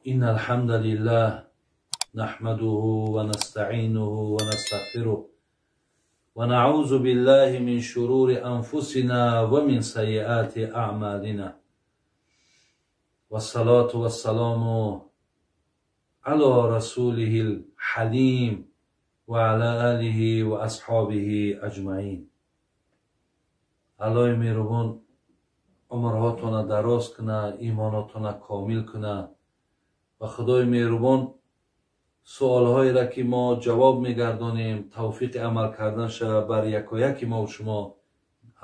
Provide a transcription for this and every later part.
إن الحمد لله نحمده ونستعينه ونستغفره ونعوذ بالله من شرور أنفسنا ومن سيئات أعمالنا والصلاة والسلام على رسوله الحليم وعلى آله وأصحابه أجمعين. Аллоҳи меҳрубон умрҳотона дароз куна, имонотона комил куна ва Худои меҳрубон суолҳоеро ки мо ҷавоб мегардонем, тавфиқи амал карданша бар якояки мо шумо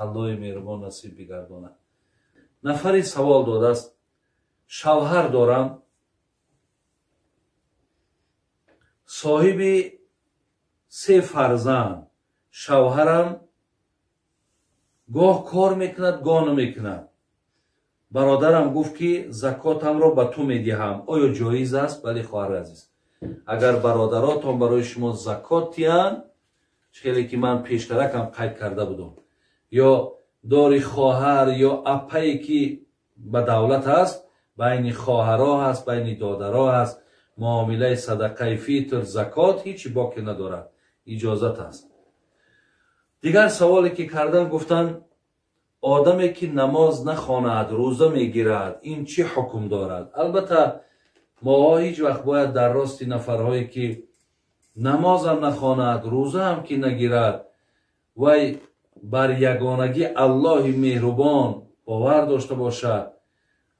Аллоҳи меҳрубон насиб бигардонад. Нафаре савол додааст: шавҳар дорам, соҳиби 3 фарзанд, шавҳарам гоҳ кор мекунад, гоҳ намекунад. Бародарам гуфт ки закотамро ба ту медиҳам, оё ҷоиз аст? Бале, хоҳари азиз, агар бародаротон барои шумо закот диҳанд, хеле ки ман пештаракам қайд карда будам, ё дори хоҳар ё апае ки ба давлат аст, байни хоҳаро ҳаст, байни додаро ҳаст, муомилаи садақаи фитр, закот ҳеҷ боке надорад, иҷозат аст. Дигар саволе ки кардан, гуфтанд одаме ки намоз нахонад, рӯза мегирад, ин чӣ ҳукм дорад? Албатта моҳо ҳеҷ вақт бояд дар рости нафарҳое ки намозам нахонад, рӯзаам ки нагирад, вай бар ягонагӣ Аллоҳи меҳрубон бовар дошта бошад.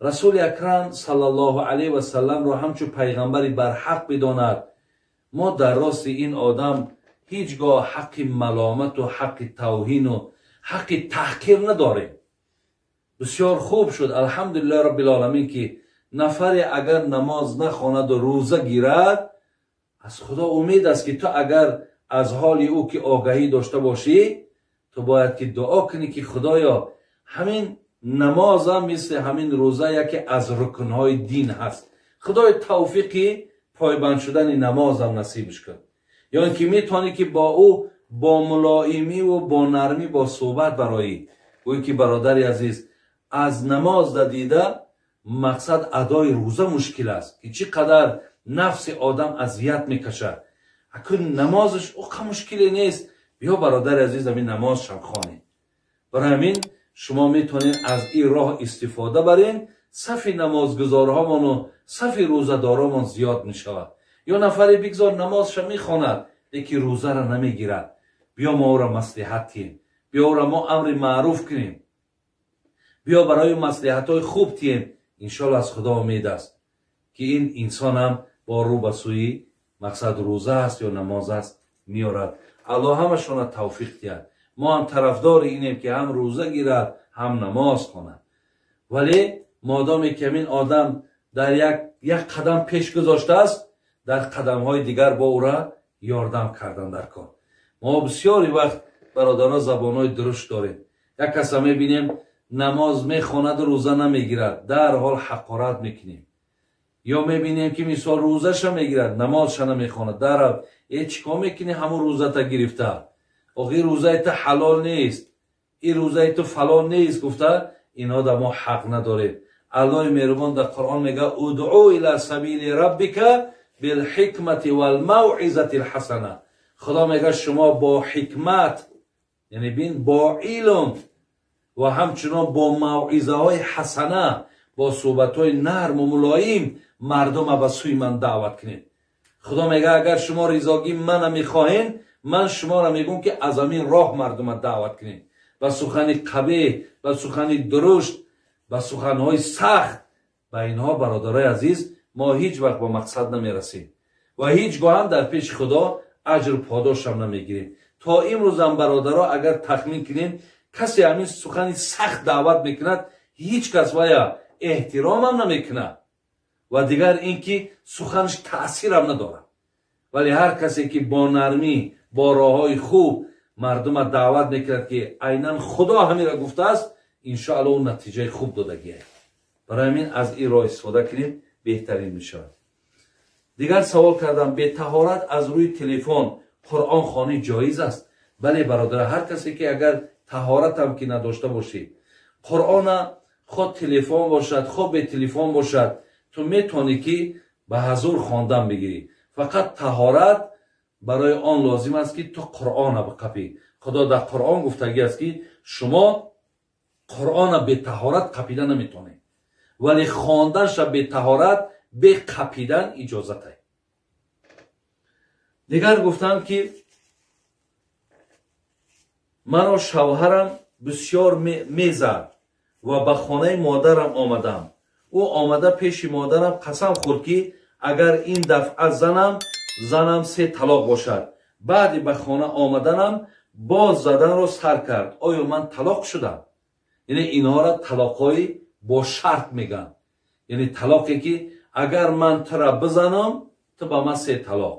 Расули акрам саллаллоҳу алайҳи васалламро ҳамчун пайғамбари барҳақ бидонад. Мо дар рости ин одам ҳеҷ гоҳ ҳаққи маломату ҳаққи тавҳину ҳаққи таҳқир надорем. Бисёр хуб шуд, алҳамдулиллаҳи роббил оламин, ки нафаре агар намоз нахонаду рӯза гирад, аз Худо умед аст ки ту агар аз ҳоли ӯ ки огаҳӣ дошта бошӣ, ту бояд ки дуо кунӣ ки Худоё, ҳамин намозам мисли ҳамин рӯза яке аз рукнҳои дин ҳаст, Худои тавфиқи пойбанд шудани намозам насибш кун. Ё ин ки метавонӣ ки бо ӯ бо мулоимиву бо нармӣ бо суҳбат бароӣ, гӯӣ ки бародари азиз, аз намоз дадида мақсад адои рӯза мушкил аст, ки чӣ қадар нафси одам азият мекашад. Акун намозаш оқа мушкиле нест, биё бародари азиз, ҳамин намозшам хонем. Барои ҳамин шумо метавонед аз ин роҳ истифода барен, сафи намозгузорҳомону сафи рӯзадоромон зиёд мешавад. Ё нафаре бигзор намозша мехонад, лекин рӯзаро намегирад, биё мо ӯро маслиҳат кунем, биё ӯро мо амри маъруф кунем, биё барои маслиҳатҳои хуб тием. Иншоалло аз Худо умед аст ки ин инсонам бо рӯ ба сӯи мақсад рӯза аст ё намоз аст меорад. Аллоҳ ҳамашонро тавфиқ диҳад. Мо ҳам тарафдори инем ки ҳам рӯза гирад, ҳам намоз хонад. Вале модоме ки ҳамин одам дар як қадам пеш гузоштааст, дар қадамҳои дигар бо ӯра ёрдам кардан дар кор. Мо бисёри вақт бародаро забонҳои дурушт дорем. Як каса мебинем намоз мехонаду рӯза намегирад, дарҳол ҳақорат мекунем. Ё мебинем ки мисол рӯзаша мегирад, намозша намехонад, дарҳол чӣ кор мекунӣ ҳамун рӯзата гирифта? Охи рӯзаи ту ҳалол нест, ин рӯзаи ту фалон нест, гуфта инҳо дар мо ҳақ надорем. Аллоҳи меҳрубон дар Қуръон мегӯяд: удъу ила сабили раббика билҳикмати валмавъизати лҳасана. Худо мегӯяд шумо бо ҳикмат, яъне бин бо илм ва ҳамчунон бо мавъизаҳои ҳасана, бо суҳбатҳои нарму мулоим мардума ба сӯи ман даъват кунед. Худо мегӯяд агар шумо ризогии мана мехоҳед, ман шуморо мегӯм ки аз ҳамин роҳ мардума даъват кунед. Ба сухани қабеҳ, ба сухани дурушт, ба суханҳои сахт, ба инҳо бародарои азиз мо ҳеҷ вақт ба мақсад намерасем ва ҳеҷ гоҳ ҳам дар пеши Худо аҷру подошам намегирем. То имрӯзам бародаро агар тахмин кунем, касе ҳамин сухани сахт даъват мекунад, ҳеҷ кас вая эҳтиромам намекунад ва дигар ин ки суханаш таъсирам надорад. Вале ҳар касе ки бо нармӣ, бо роҳҳои хуб мардума даъват мекунад ки айнан Худо ҳаминро гуфтааст, иншоалло ӯ натиҷаи хуб додагиа. Барои ҳамин аз ин роҳ истифода кунем, беҳтарин мешавад. Дигар савол кардам: бетаҳорат аз рӯи телефон Қуръон хонӣ ҷоиз аст? Бале бародар, ҳар касе ки агар таҳоратам ки надошта бошӣ, Қуръона хо телефон бошад, хо бе телефон бошад, ту метавонӣ ки Ба ҳазур хондан бигирӣ. Фақат таҳорат барои он лозим аст, ки ту Қуръона биқапӣ. Худо дар Қуръон гуфтагӣ аст, ки шумо Қуръона бетаҳорат қапида наметонед, вале хонданша бетаҳорат бе қапидан иҷозат аст. Дигар гуфтанд, ки маро шавҳарам бисёр мезад ва ба хонаи модарам омадам. Ӯ омада пеши модарам қасам хӯрд, ки агар ин дафъа занам се талоқ бошад. Баъди ба хона омаданам боз заданро сар кард. Оё ман талоқ шудам? Яъне инҳоро талоқҳои бо шарт мегӯянд. Яъне талоқе, ки агар ман тура бизанам, ту ба ман се талоқ.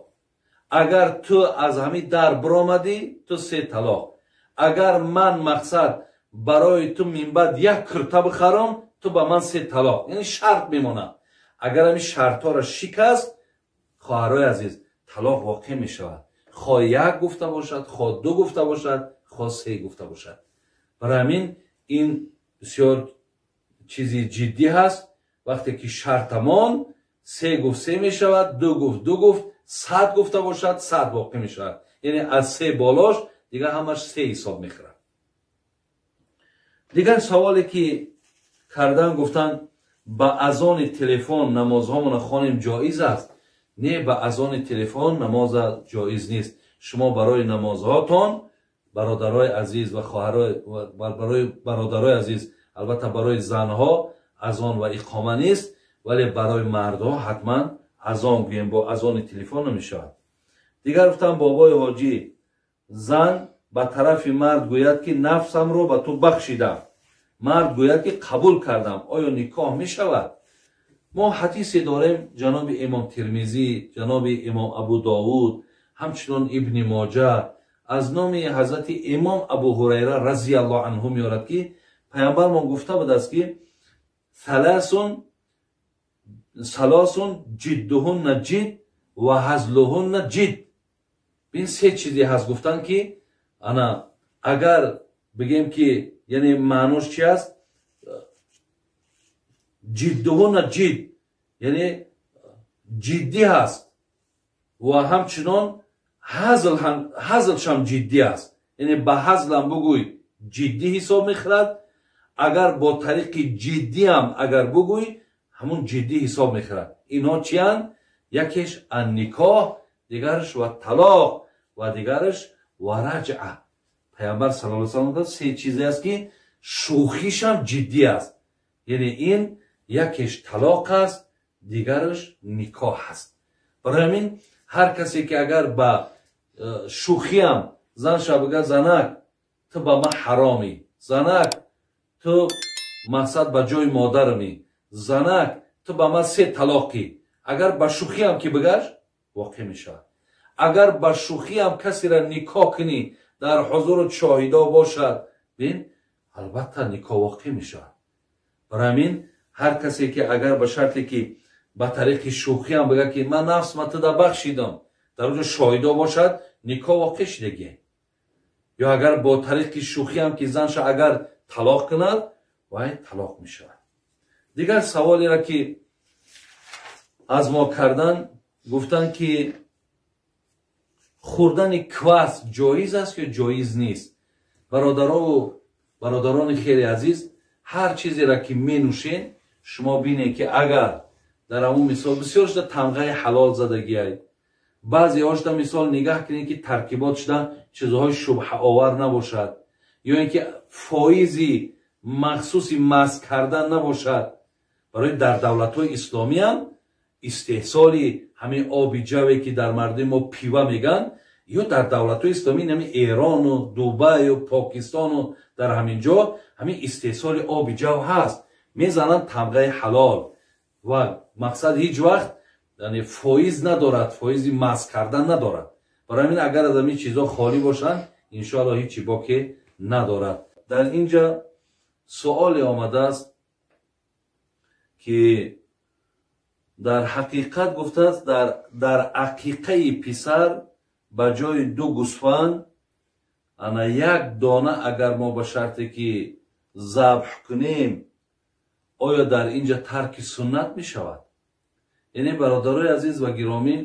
Агар ту аз ҳамин дар биромадӣ, ту се талоқ. Агар ман мақсад барои ту минбаъд як курта бихарам, ту ба ман се талоқ. Яъне шарт мемонад. Агар ҳамин шартҳоро шикаст, хоҳарои азиз, талоқ воқеъ мешавад. Хо як гуфта бошад, хо ду гуфта бошад, хо се гуфта бошад. Барои ҳамин ин бисёр чизи ҷиддӣ ҳаст. Вақте ки шартамон се гуфт, се мешавад, ду гуфт, ду гуфт, 100 гуфта бошад, 100 воқеъ мешавад. Яъне аз се болош дигар ҳамаш се ҳисоб мехӯрад. Дигар саволе, ки кардан, гуфтанд, ба азони телефон намозҳомона хонем ҷоиз аст? Не, ба азони телефон намоза ҷоиз нест. Шумо барои намозҳотон, бародарои азиз ва хоҳарои, барои бародарои азиз, албатта барои занҳо азон ва иқома нест, вале барои мардҳо ҳатман азон гӯем, бо азони телефон намешавад. Дигар гуфтам, бобои ҳоҷӣ, зан ба тарафи мард гӯяд, ки нафсамро ба ту бахшидам, мард гӯяд, ки қабул кардам, оё никоҳ мешавад? Мо ҳадисе дорем, ҷаноби имом Тирмизӣ, ҷаноби имом Абу Довуд, ҳамчунон Ибни Моҷа аз номи ҳазрати имом Абу Ҳурайра разияллоҳу анҳу меорад, ки паямбармон гуфта будааст, ки ثلاثٌ جدهن جد و هزلهن جد. Бин, се чизе ҳаст, гуфтанд, ки ана агар бигем, ки яъне маънош чи аст? جدهن جد, яъне ҷиддӣ ҳаст ва ҳамчунон ҳазлшам ҷиддӣ аст. Яъне ба ҳазлам бугӯй, ҷиддӣ ҳисоб мехӯрад. Агар бо тариқи ҷиддиам агар бугӯй, ҳамун ҷиддӣ ҳисоб мехӯрад. Инҳо чиянд? Якеш النکاح, дигараш والطلاق ва дигараш والرجعة. Паямбар صلى الله عليه وسلم се чизе аст, ки шӯхишам ҷиддӣ аст. Яъне ин якеш талоқ аст, дигараш никоҳ аст. Барои ҳамин ҳар касе, ки агар ба шӯхиам занша бигӯяд: «Занак, ту ба ман ҳаромӣ, занак, ту мақсад ба ҷои модарамӣ, занак, ту ба ман се талоқӣ», агар ба шӯхиам ки бигаш, воқеъ мешавад. Агар ба шӯхиам касеро никоҳ кунӣ, дар ҳузуру шоҳидо бошад, бин, албатта никоҳ воқеъ мешавад. Барои ҳамин ҳар касе, ки агар ба шарте, ки ба тариқи шӯхиам бигӯяд, ки ман нафсма туда бахшидам, дар оҷо шоҳидо бошад, никоҳ воқеъ шудагӣ. Ё агар бо тариқи шӯхиам ки занша агар талоқ кунад, вай талоқ мешавад. Дигар саволеро, ки аз мо кардан, гуфтанд, ки хӯрдани квас ҷоиз аст ё ҷоиз нест? Бародарову бародарони хеле азиз, ҳар чизеро, ки менӯшед, шумо бинед, ки агар дар ҳамун мисол бисёр шуда тамғаи ҳалол задагиай, баъзеҳошда мисол нигаҳ кунед, ки таркибот шуда чизҳои шубҳаовар набошад ё ин ки фоизи махсуси маст кардан набошад. Барои дар давлатҳои исломиам истеҳсоли ҳамин оби ҷаве, ки дар мардуми мо пива мегӯянд, ё дар давлатҳои исломӣ, ҳамин Эрону Дубаю Покистону дар ҳамин ҷо ҳамин истеҳсоли оби ҷав ҳаст, мезананд тамғаи ҳалол ва мақсад ҳеҷ вақт фоиз надорад, фоизи маст кардан надорад. Барои ҳамин агар аз ҳамин чизҳо холӣ бошанд, иншоалло ҳеҷ боке надорад. Дар ин ҷа суоле омадааст, ки дар ҳақиқат гуфтааст, дар ақиқаи писар ба ҷои ду гӯсфанд ана як дона агар мо ба шарте ки забҳ кунем, оё дар ин ҷа тарки суннат мешавад? Яъне бародарои азиз ва гиромӣ,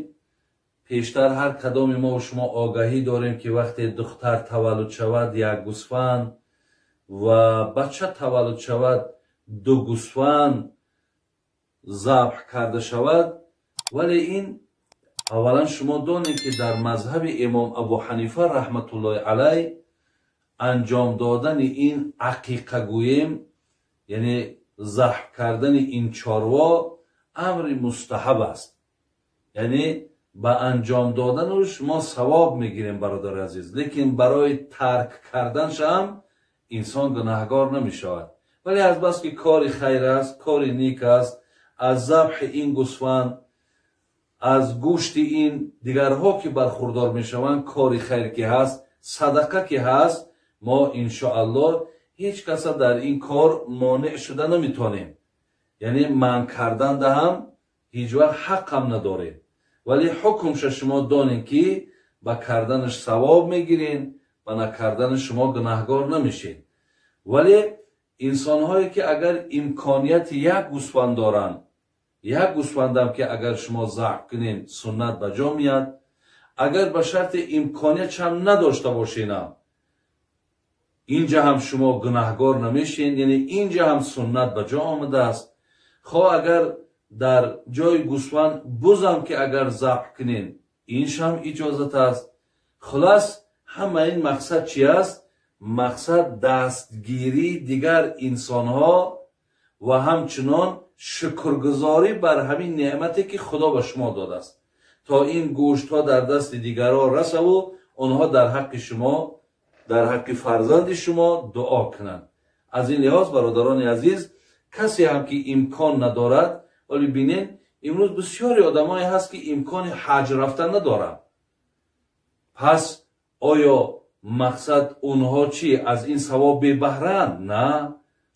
пештар ҳар кадоми мо шумо огаҳӣ дорем, ки вақте духтар таваллуд шавад як гӯсфанд ва бача таваллуд шавад ду гӯсфанд забҳ карда шавад. Вале ин аввалан шумо донед, ки дар мазҳаби имом Абу Ҳанифа раҳматуллоҳи алайҳ анҷом додани ин ақиқа гӯем, яъне забҳ кардани ин чорво амри мустаҳаб аст, яъне ба анҷом додануш мо савоб мегирем, бародари азиз, лекин барои тарк карданшам инсон гунаҳгор намешавад. Вале азбаски кори хайр аст, кори нек аст, аз забҳи ин гӯсфанд, аз гӯшти ин дигарҳо ки бархурдор мешаванд, кори хайр ки ҳаст, садақа ки ҳаст, мо иншоаллоҳ ҳеҷ каса дар ин кор монеъ шуда наметавонем, яъне манъ карданда ҳам ҳеҷ вақт ҳаққам надорем. Вале ҳукмша шумо донед, ки ба карданаш савоб мегирен, ба накарданаш шумо гунаҳгор намешед. Вале инсонҳое ки агар имконияти як гӯсфанд доранд, як гӯсфандам ки агар шумо забҳ кунед, суннат ба ҷо меяд. Агар ба шарти имкониятшам надошта бошенам, инҷа ҳам шумо гунаҳгор намешед, яъне инҷа ҳам суннат ба ҷо омадааст. Хоҳ агар дар ҷои гӯсфанд бузам ки агар забҳ кунед, иншам иҷозат аст. Хулас, ҳама ин мақсад чи аст? Мақсад дастгирии дигар инсонҳо ва ҳамчунон шукргузорӣ бар ҳамин неъмате ки Худо ба шумо додааст, то ин гӯштҳо дар дасти дигарҳо расаву онҳо дар ҳаққи шумо, дар ҳаққи фарзанди шумо дуо кунанд. Аз ин лиҳоз, бародарони азиз, касе ҳам ки имкон надорад, вале бинед, имрӯз бисёри одамое ҳаст ки имкони ҳаҷ рафтан надоранд. Пас оё мақсад онҳо чӣ аз ин савоб бебаҳранд? На,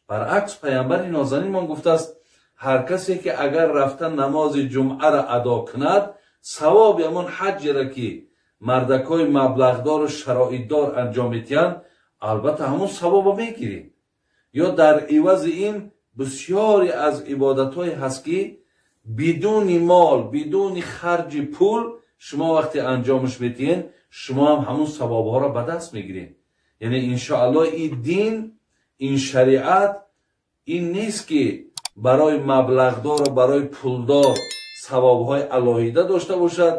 баръакс, паямбари нозанинмон гуфтааст, ҳар касе ки агар рафта намози ҷумъаро адо кунад, савоби ҳамон ҳаҷҷеро ки мардакҳои маблағдору шароитдор анҷом медиҳанд, албатта ҳамон савобо мегиред. Ё дар ивази ин бисёре аз ибодатҳое ҳаст ки бидуни мол, бидуни харҷи пул шумо вақте анҷомаш медиҳед, шумо ҳам ҳамон савобҳоро ба даст мегиред. Яъне иншоаллоҳ ин дин, ин шариат ин нест ки барои маблағдору барои пулдор савобҳои алоҳида дошта бошад,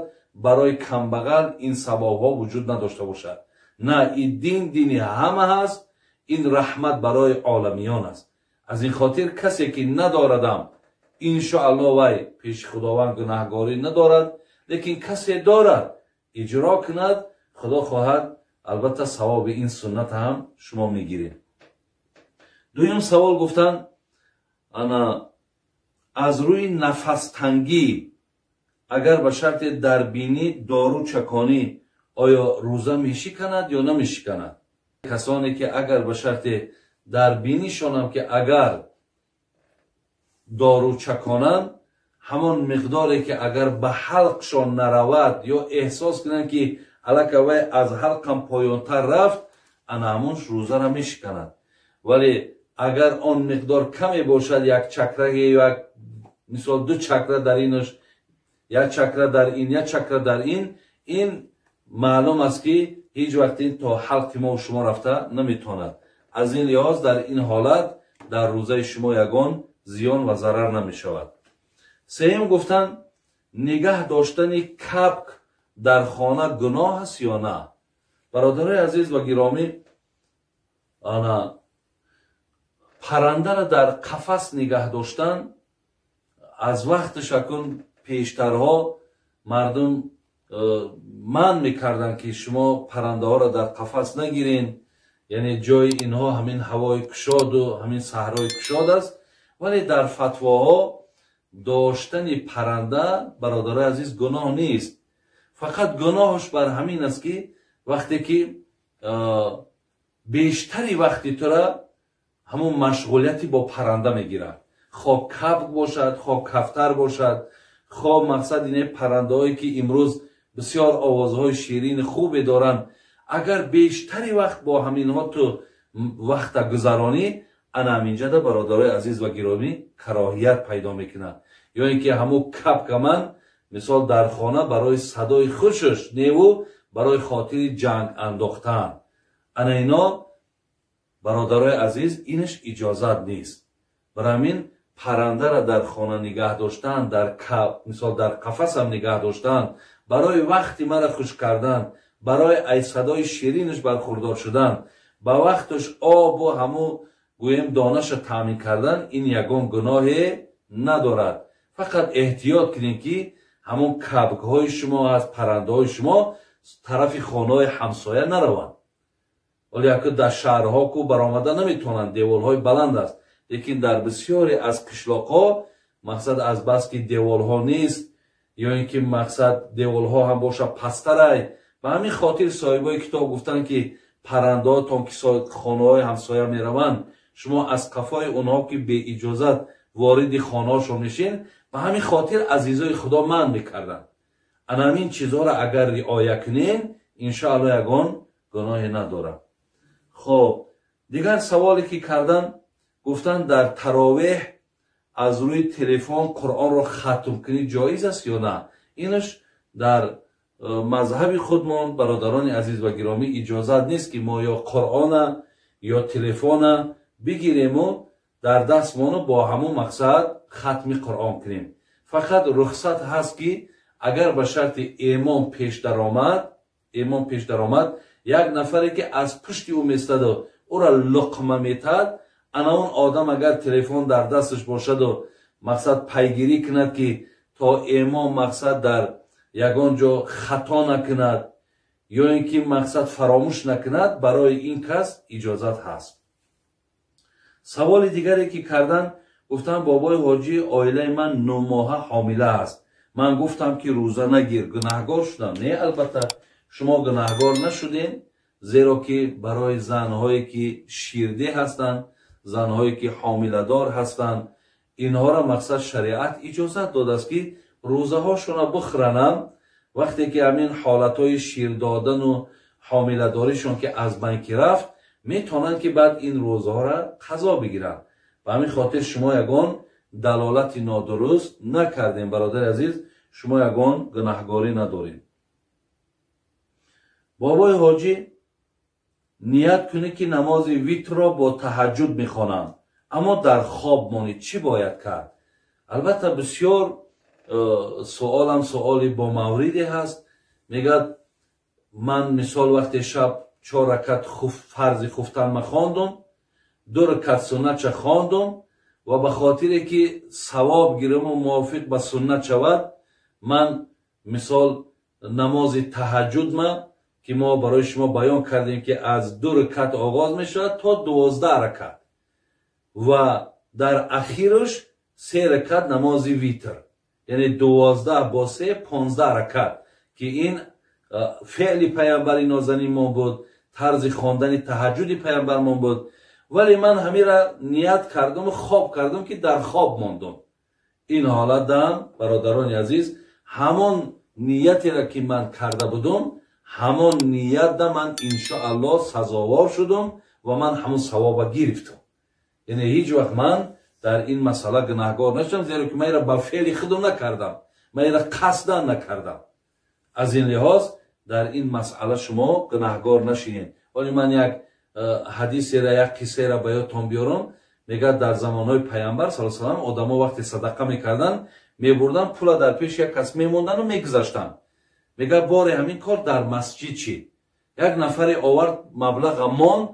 барои камбағал ин савобҳо вуҷуд надошта бошад. На, ин дин дини ҳама ҳаст, ин раҳмат барои оламиён аст. Аз ин хотир касе ки надорадам, иншоаллоҳ вай пеши Худованд гунаҳгорӣ надорад, лекин касе дорад иҷро кунад, Худо хоҳад албатта савоби ин суннат ҳам шумо мегиред. Дуюм савол гуфтанд, ана аз рӯи нафастангӣ агар ба шарти дар бинӣ дору чаконӣ, оё рӯза мешиканад ё намешиканад? Касоне ки агар ба шарти дар бинишонам ки агар дору чаконанд, ҳамон миқдоре ки агар ба ҳалқшон наравад ё эҳсос кунанд ки аллакай вай аз ҳалқам поёнтар рафт, ана ҳамон рӯзаро мешиканад. Вале агар он миқдор каме бошад, як чакра ё як мисол ду чакра дар инаш, як чакра дар ин, як чакра дар ин, ин маълум аст ки ҳеҷ вақт ин то ҳалқи мо шумо рафта наметавонад. Аз ин лиҳоз дар ин ҳолат дар рӯзаи шумо ягон зиён ва зарар намешавад. Сеюм гуфтанд, нигаҳ доштани кабк дар хона гуноҳ аст ё на? Бародарои азиз ва гиромӣ, ана паррандаро дар қафас нигаҳ доштан аз вақташ акун пештарҳо мардум манъ мекарданд ки шумо паррандаҳоро дар қафас нагирен, яъне ҷои инҳо ҳамин ҳавои кушоду ҳамин саҳрои кушод аст. Вале дар фатвоҳо доштани парранда, бародарои азиз, гуноҳ нест. Фақат гуноҳаш бар ҳамин аст ки вақте ки бештари вақти тура ҳамон машғулияти бо парранда мегирад, хоб кабк бошад, хоб кафтар бошад, хоб мақсад ине паррандаҳое ки имрӯз бисёр овозҳои ширини хубе доранд, агар бештари вақт бо ҳаминҳо ту вақта гузаронӣ, ана ҳаминҷада, бародарои азиз ва гиромӣ, кароҳият пайдо мекунад. Ё ин ки ҳамун капка ман мисол дар хона барои садои хушаш неву барои хотири ҷанг андохтан. Ана ино бародарои азиз, инаш иҷозат нест. Барои ҳамин паррандара дар хона нигаҳ доштан, дар мисол дар қафасам нигаҳ доштан, барои вақти мара хуш кардан, барои ай садои ширинаш бархурдор шудан, ба вақташ обу ҳаму гӯем донаша таъмин кардан, ин ягон гуноҳе надорад. Фақат эҳтиёт кунем, ки ҳамон кабкҳои шумо аз паррандаҳои шумо тарафи хонаҳои ҳамсоя нараванд. Вале яко дар шаҳрҳо ку баромада наметавонанд, деволҳои баланд аст. Лекин дар бисёре аз қишлоқҳо мақсад аз бас ки деволҳо нест, ё ин ки мақсад деволҳо ҳам боша пасттарай. Ба ҳамин хотир соҳибои китоб гуфтанд, ки паррандаҳотон ки хонаҳои ҳамсоя мераванд, шумо аз қафои онҳо ки беиҷозат вориди хонаҳошон мешин, ба ҳамин хотир азизои Худо манъ мекарданд. Ана ҳамин чизҳоро агар риоя кунен, иншоалло ягон гуноҳе надорад. Хоб, дигар саволе ки кардан, гуфтанд дар таровеҳ аз рӯи телефон Қуръонро хатм кунӣ ҷоиз аст ё на? Инаш дар мазҳаби худмон, бародарони азиз ва гиромӣ, иҷозат нест, ки мо ё Қуръона ё телефона бигирему дар дастмону бо ҳамун мақсад хатми Қуръон кунем. Фақат рухсат ҳаст, ки агар ба шарти имом пеш даромад, имом пеш даромад, як нафаре ки аз пушти ӯ местаду ӯра луқма метад, ана он одам агар телефон дар дасташ бошаду мақсад пайгирӣ кунад, ки то имом мақсад дар ягон ҷо хато накунад ё ин ки мақсад фаромӯш накунад, барои ин кас иҷозат ҳаст. Саволи дигаре ки кардан, гуфтанд бобои ҳоҷӣ, оилаи ман 9 моҳа ҳомила аст. Ман гуфтам, ки рӯза нагир, гунаҳгор шудам? Не, албатта шумо гунаҳгор нашудем, зеро ки барои занҳое ки ширдеҳ ҳастанд, занҳое ки ҳомиладор ҳастанд, инҳоро мақсад шариат иҷозат додааст, ки рӯзаҳошонро бихӯрананд. Вақте ки ҳамин ҳолатҳои шир додану ҳомиладоришон ки аз байн ки рафт, метавонанд, ки баъд ин рӯзаҳоро қазо бигиранд. Ба ҳамин хотир шумо ягон далолати нодуруст накардем, бародари азиз, шумо ягон гунаҳгорӣ надоред. Бобои ҳоҷӣ, ният кунӣ, ки намози витрро бо таҳаҷҷуд мехонам, аммо дар хоб монӣ, чӣ бояд кард? Албатта бисёр суолам суоли бомавриде ҳаст. Мегӯяд, ман мисол вақте шаб 4 ракат фарзи хуфтан ма хондум, 2 ракат суннатча хондум ва ба хотире ки савоб гираму мувофиқ ба суннат шавад, ман мисол намози таҳаҷҷуд ма, ки мо барои шумо баён кардем, ки аз 2 ракат оғоз мешавад то 12 ракат ва дар ахираш 3 ракат намози витр, яъне 12 бо 3, 15 ракат, ки ин феъли паямбари нозанин мо буд, тарзи хондани таҳаҷҷуди паямбармон буд. Вале ман ҳамира ният кардаму хоб кардам, ки дар хоб мондум. Ин ҳолатам, бародарони азиз, ҳамон ниятеро ки ман карда будум, ҳамон ниятда ман иншоаллоҳ сазовор шудум ва ман ҳамон савоба гирифтам. Яъне ҳеҷ вақт ман дар ин масъала гунаҳгор нашудам, зеро ки ман ира ба феъли худам накардам, ман ира қасдан накардам. Аз ин лиҳоз дар ин масъала шумо гунаҳгор нашинед. Вале ман як ҳадисера, як қиссаера ба ёдтон биёрам. Мегӯяд, дар замонҳои паямбар сал салам одамо вақте садақа мекарданд, мебурданд пула, дар пеши як кас мемонданду мегузаштанд. Мегӯяд, боре ҳамин кор дар масҷид шид. Як нафаре овард маблаға, монд,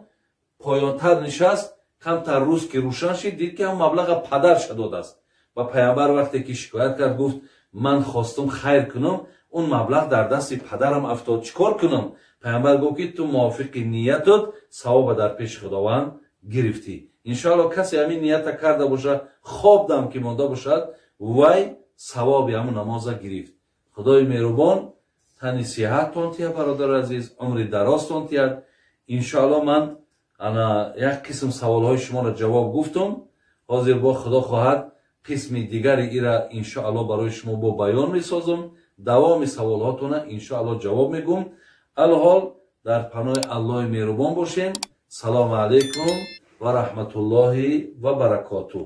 поёнтар нишаст. Камтар рӯз ки рӯшан шид, дид, ки ҳам маблаға падарша додааст. Ва паямбар вақте ки шикоят кард, гуфт: «Ман хостум хайр кунам, он маблағ дар дасти падарам афтод, чӣ кор кунам?» Паямбар гуфт, ки ту мувофиқи ниятат савоба дар пеши Худованд гирифтӣ. Иншоалло касе ҳамин нията карда бошад, хоб дам ки монда бошад, вай савоби ҳамун намоза гирифт. Худои меҳрубон тани сиҳаттон тиҳад, бародари азиз, умри дарозтон тиҳад. Иншоалло ман ана як қисм саволҳои шуморо ҷавоб гуфтум. Ҳозир бо Худо хоҳад қисми дигари ира иншоалло барои шумо бо баён месозам. Давоми саволҳотона иншоалло ҷавоб мегӯм. Алҳол дар паноҳи Аллоҳи меҳрубон бошем. Салому алайкум ва раҳматуллоҳи ва баракотуҳ.